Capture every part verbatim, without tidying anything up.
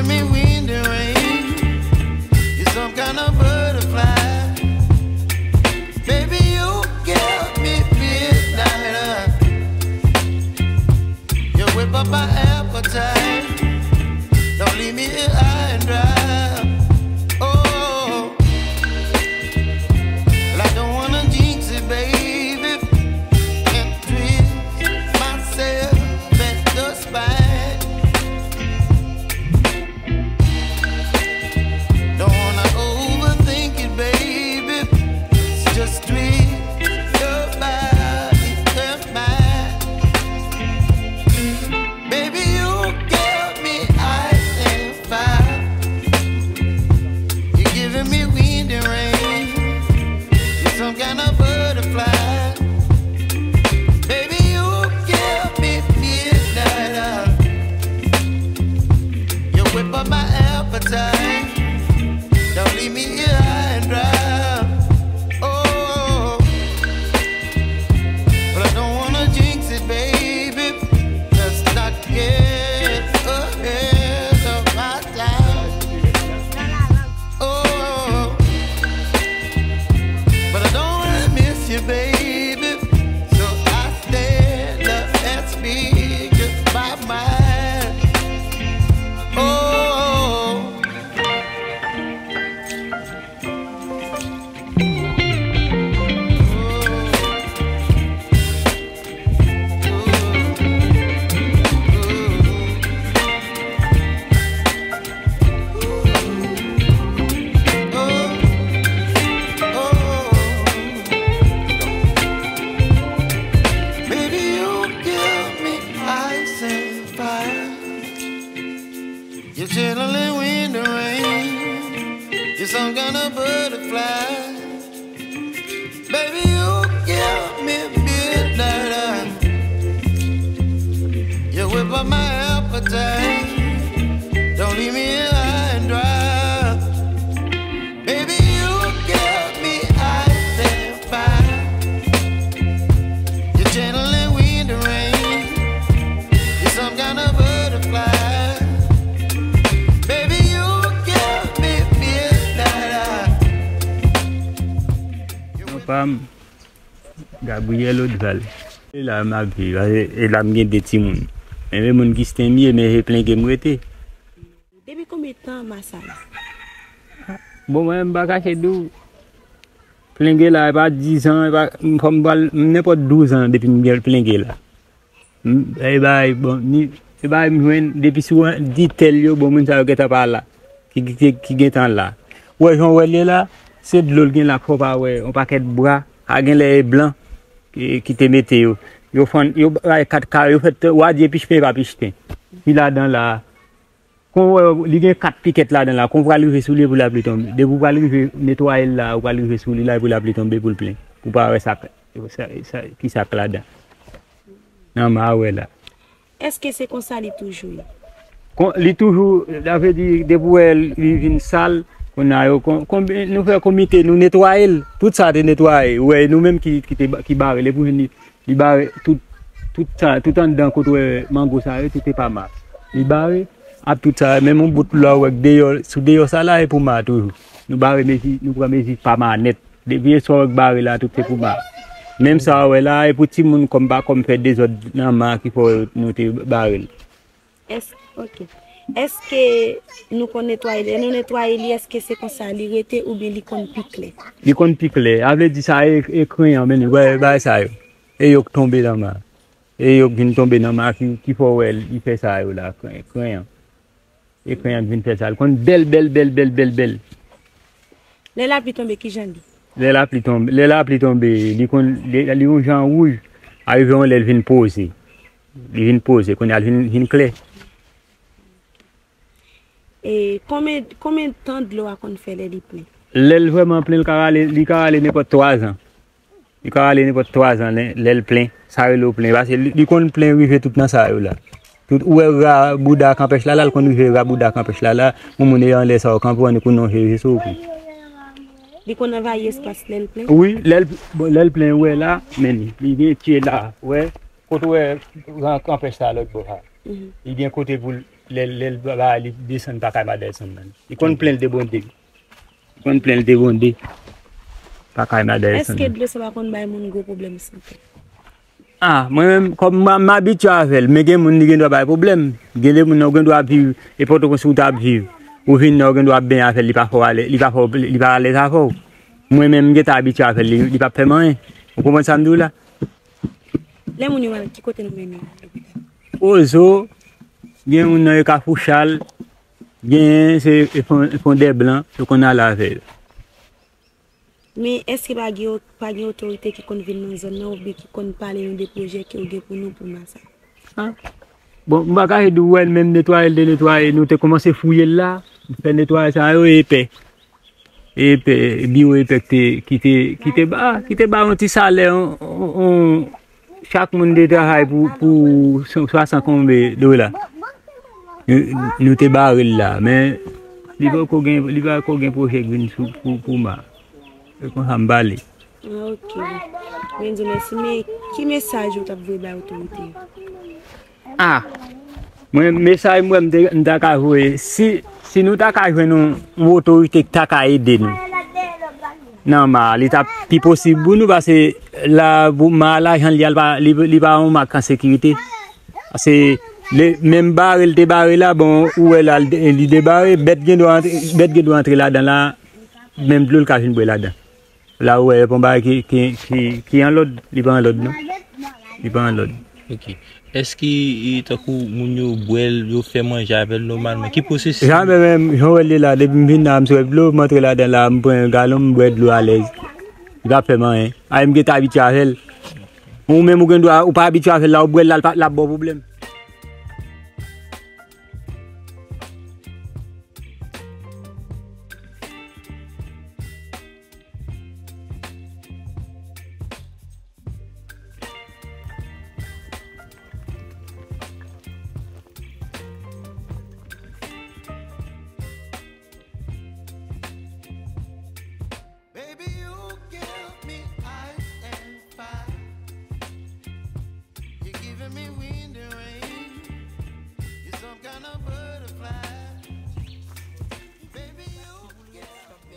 Me wind and rain, you're some kind of butterfly. Baby, you give me midnight. You whip up my appetite. Don't leave me here high and dry. Oh, well, I don't wanna jinx it, baby. Can't twist myself at the spine. Don't wanna overthink it, baby. Just twist your body and mine. Baby, you give me ice and fire. You're giving me wind and rain. You're some kind of butterfly. Baby, you give me midnight. You whip up my appetite. Don't leave me here high and dry. Oh, but I don't wanna jinx it, baby. Let's not get ahead of my time. Oh, but I don't wanna miss you, baby. So I stand up and speak just my mind. Oh, baby, you give me ice and fire. You're channeling wind and rain. You're some kind of butterfly. Baby, you give me midnight. You whip up my appetite. Don't leave me here high and dry. Baby, you give me ice and fire. You're channeling wind and rain. You're some kind of butterfly. Baby, you give me midnight. Non pa m, Gabriel Odval. E la m ap viv, e la m gen de timoun. Men, men moun Gisten m ye, men e Plenge m rete. Depi konbyen tan Masay? Bon, mwen, m pa kache di w, Plenge la, e pa diz an, e pa, m, fò m pral, m nenpòt douz an depi m gen Plenge la. M, e bay, bon, ni, e bay m jwenn, depi sou an, di tèl yo, bon, moun sa yo gentan pa la, ki, ki, ki gentan la. Ou wè jan w wè l ye la, se dlo l gen la, fò w pa wè, yon pakèt bwa, a genlè e blan, ki, ki te mete yo. Yo fann, yo bay kat kare, yo fè t-, w a di e pichpen, e pa pichpen. Ki ladan la, Kon w wè, li gen kat pikèt ladan la. Kon w pral rive sou li, epi lapli tonbe. Depi w pral rive netwaye l la, w pral rive sou li la, epi lapli tonbe pou l plen. Pou w pa wè sa k, sa, sa, ki sa k ladan. Nan ma a wè la. Èske se konsa li toujou ye? Kon, li toujou, sa vle di, depi w wè li vin sal, kounye a yo, kon, konbyen, nou fè komite, nou netwaye l. Tout sa te netwaye. Ou wè, e nou menm ki, ki te ba-, ki bare l. Epi w jwenn li, Li bare tout, tout sa, tout anndan kote w wè mango sa yo, tout e pa ma. Li bare, ap tout sa, menm yon bout la w wè k deyò, sou deyò sa la, e pou ma toujou. Nou bare mezi, nou pran mezi pa ma nèt. Depi e sa w wè k bare la, tout se pou ma. Menm sa w wè la, e pou timoun kòm pa kòm fè dezòd nan ma ki fè nou te bare l. Èske, ok. Èske nou konn netwaye li? Lè nou netwaye li, èske se konsa li rete oubyen li konn pi klè? Li konn pi klè. A vle di sa e, e krenyan, men li wè bagay sa yo. E yo k tonbe nan ma. E yo k vin tonbe nan ma ki, ki fè w wè li fè sa yo la, kren-, krenyan. E krenyan k vin fè sa. Li konn bèl, bèl, bèl, bèl, bèl, bèl. Lè lapli tonbe, kijan li? Lè lapli tonbe, lè lapli tonbe, li konn, li, li yon jan wouj, arive yon lè l vin poze. Li vin poze, kounye a l vin, vin klè. E konbyen, konbyen tan dlo a konn fè lè li plen? Lè l vrèman plen, li ka rale, li ka rale nenpòt twa zan. Li ka rale nenpòt twa zan lè, lè l plen. Sa rele w plen. Paske li, li konn plen rive tout nan sa yo la. Tout, ou wè ra bouda kanpèch la, la, l konn rive ra bouda kanpèch la, la. Yon moun e anlè sa yo kanpe, w annik ou nonje rive sou ou. Li konn anvayi espas lè l plen? Wi, lè l, bon, lè l plen, ou wè la, men li, li gen tye la, ou wè. Kote ou wè ran kanpèch la lòt bò a. Mhm. Li gen kote pou l, Lè, lè l ba, li desann pa kay Madèlson nan. Li konn plenn de Bondye. Li konn plenn de Bondye. Pa kay Madèlson. Èske dlo sa pa konn bay moun gwo pwoblèm sante? Ah, mwen menm, kòm m, m abitye avè l, men gen moun li gen dwa bay pwoblèm. Gen de moun nan ou gen dwa ap viv, e Pòtoprens ou t ap viv. Ou vin nan ou gen dwa ap benyen avè l, li pa fè w alèz, li pa fè w, li pa alèz avè w. Mwen menm, m gentan abitye avè l, li, li p ap fè m anyen. Ou konprann sa m di w la? Lè moun yo malad, ki kote nou mennen yo? Lopital. Ozo, gen moun nan yo Kafou Chal, genyen se Fon, Fondèblan, yo konn ale avè yo. Men èske pa gen, pa gen otorite ki konn vin nan zòn nan oubyen ki konn pale nou de pwojè ke yo gen pou nou pou Masa? Ah. Bon, m pa kache di w, wè l menm netwaye l te netwaye, nou te kòmanse fouye l la, fè netwaye sa yo epè. Epè, biwo epè ki te, ki te, ki te ba, ki te ba yon ti salè, on, on, on, chak moun te travay pou, pou swasan konbe dola. Nou, nou te bare l la, men li poko gen, li poko gen pwojè k vin sou, pou, pou ma. Se konsa m pale. Ah, ok. Mwen di w mèsi, men ki mesaj ou t ap voye bay otorite yo? Ah, mwen, mesaj mwen, m te, m ta ka voye, si, si nou ta ka jwenn yon, yon otorite ki ta ka ede nou nan ma a, li ta pi posib pou nou, paske la, pou ma a, la jan l ye a, li pa, li, li pa yon ma k an sekirite. Paske le, menm bare l te bare la, bon, ou wè la, li, li debare, bèt gen dwa antre, bèt gen dwa antre ladan la, menm dlo l ka vin bwè ladan. La ou wè, e pa yon bagay ki, ki, ki, ki an lòd, li pa an lòd, non. Li pa an lòd. Ok. Èske, e, tankou moun yo bwè l, yo fè manje avè l nòmalman? Ki pwosesis? Jamè menm, jan w wè l ye la, depi m vin la, m sou dlo, m antre ladan la, m pran yon galon, m bwè dlo alèz. Li pa fè m anyen. Ay, m gentan abitye avè l. Ou menm ou gen dwa, ou pa abitye avè l la, ou bwè l la, l pa, l ap ba w pwoblèm. Baby, you give me ice and fire. You're giving me wind and rain. You're some kind of butterfly. Baby, you give me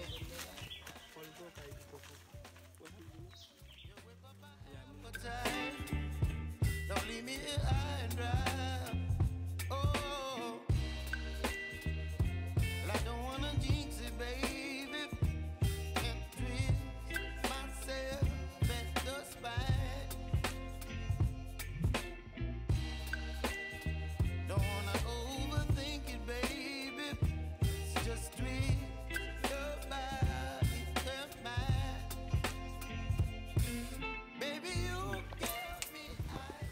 Don't leave me here high and dry. Oh, well, I don't wanna jinx it, baby, and twist myself at the spine. Don't wanna overthink it, baby. Just twist your body and mine. Baby, you give me ice.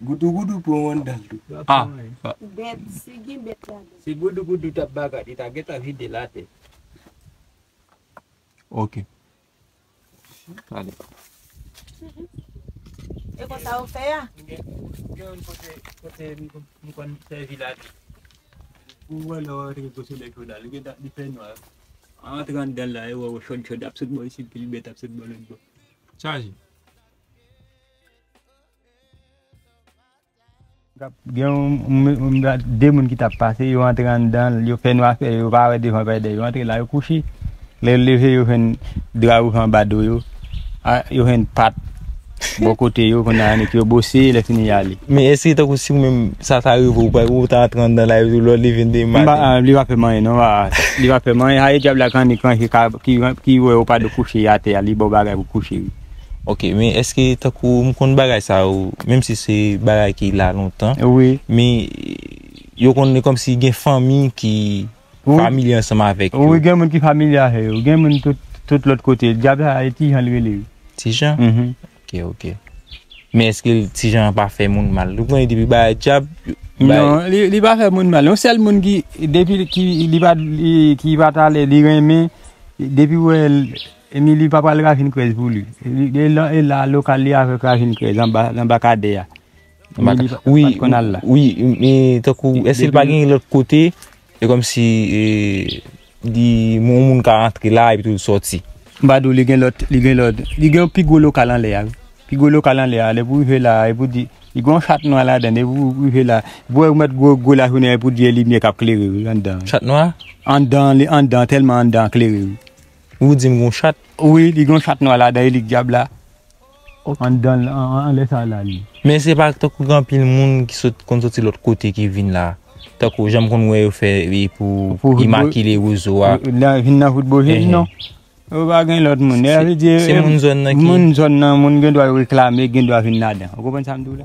Goudougoudou pran w anndan l tou. Ah, ah. Bèt, si gen bèt ladan. Si goudougoudou t ap bagay, li ta gentan vide l atè. Ok. Gade. E konsa ou fè a? Gen, gen yon kote, kote m, m konn sèvi la tou. Ou wè lè w antre gwo solèy chòd la, li gentan, li fè nwa. Antre anndan la, e wè w chòd chòd ap sot bò isit, pi l bèt ap sot bò lòt bò. Chaje. Gen yon, yon, yon, de moun ki t ap pase, yo antre anndan, yo fè nwa fè, yo pa wè devan pa dèyè, yo antre la, yo kouche. Lè yo leve, yo jwenn dra wouj anba do yo, a, yo jwenn pat bò kote yo, kounye a nèg yo bwose, lè fini y ale. Men èske tankou si ou menm, sa ta rive w, ou pa, ou ta antre anndan la, epi lè w leve demen maten? Li pa fè m anyen, non, a, li pa fè m anyen. A, e dyab la k annik ranje, ka, ki, ki wè w pa dwe kouche atè a, li ba w bagay pou kouche, wi. Ok, men èske tankou m konn bagay sa yo, menm si se bagay ki la lontan, wi, men yo konn kòmsi gen fanmi ki, wi, familye ansanm avèk yo. Wi, gen moun ki familye avè yo. Gen moun tout, tout lòt kote. Dyab sa, e Ti Jan l rele yo. Ti Jan? Mhm. Ok, ok. Men èske Ti Jan an pa fè moun mal? Ou konnen depi bagay dyab, bagay... Non, li, li pa fè moun mal. Yon sèl moun ki, depi ki, li pa, li, ki pa t alè, li renmen, depi wè l, Emili pa pral Ravin Krèz pou li. Li, li la, e la, lokal li avèk Ravin Krèz, anba, anba kadè a. Anba ka-, wi, pa t konn al la. Wi, men tankou, èske li pa gen lòt kote, e kòmsi, e, li, yon moun ka antre la, epi tou l sòti? M pa di w, li gen lòt, li gen lòt, li gen yon pi gwo lokal anlè a, wi. Pi gwo lokal anlè a, lè pou rive la, e pou di, Li gen yon chat nwa ladan, depi ou rive la, pou ou mèt gwo, gwo lajounen pou di e limyè k ap klere, wi, anndan. Chat nwa? Anndan, li anndan, tèlman anndan klere, wi. Ou di m gon chat? Wi, li gen yon chat nwa ladan, e li k dyab la. Anndan, an- anlè sa la, li. Men se pa tankou gen anpil moun ki sot, konn soti lòt kote ki vin la. Tankou jan m konn wè yo fè e pou Pou foutbòl- imakile rezo a. La, vin nan foutbòl, Ehe. non. Yo pa gen lòt moun. Se- Sa vle di, se e, moun zòn nan ki- Moun zòn nan, moun gen dwa yo reklame, gen dwa vin ladan. Ou konprann sa m di w la?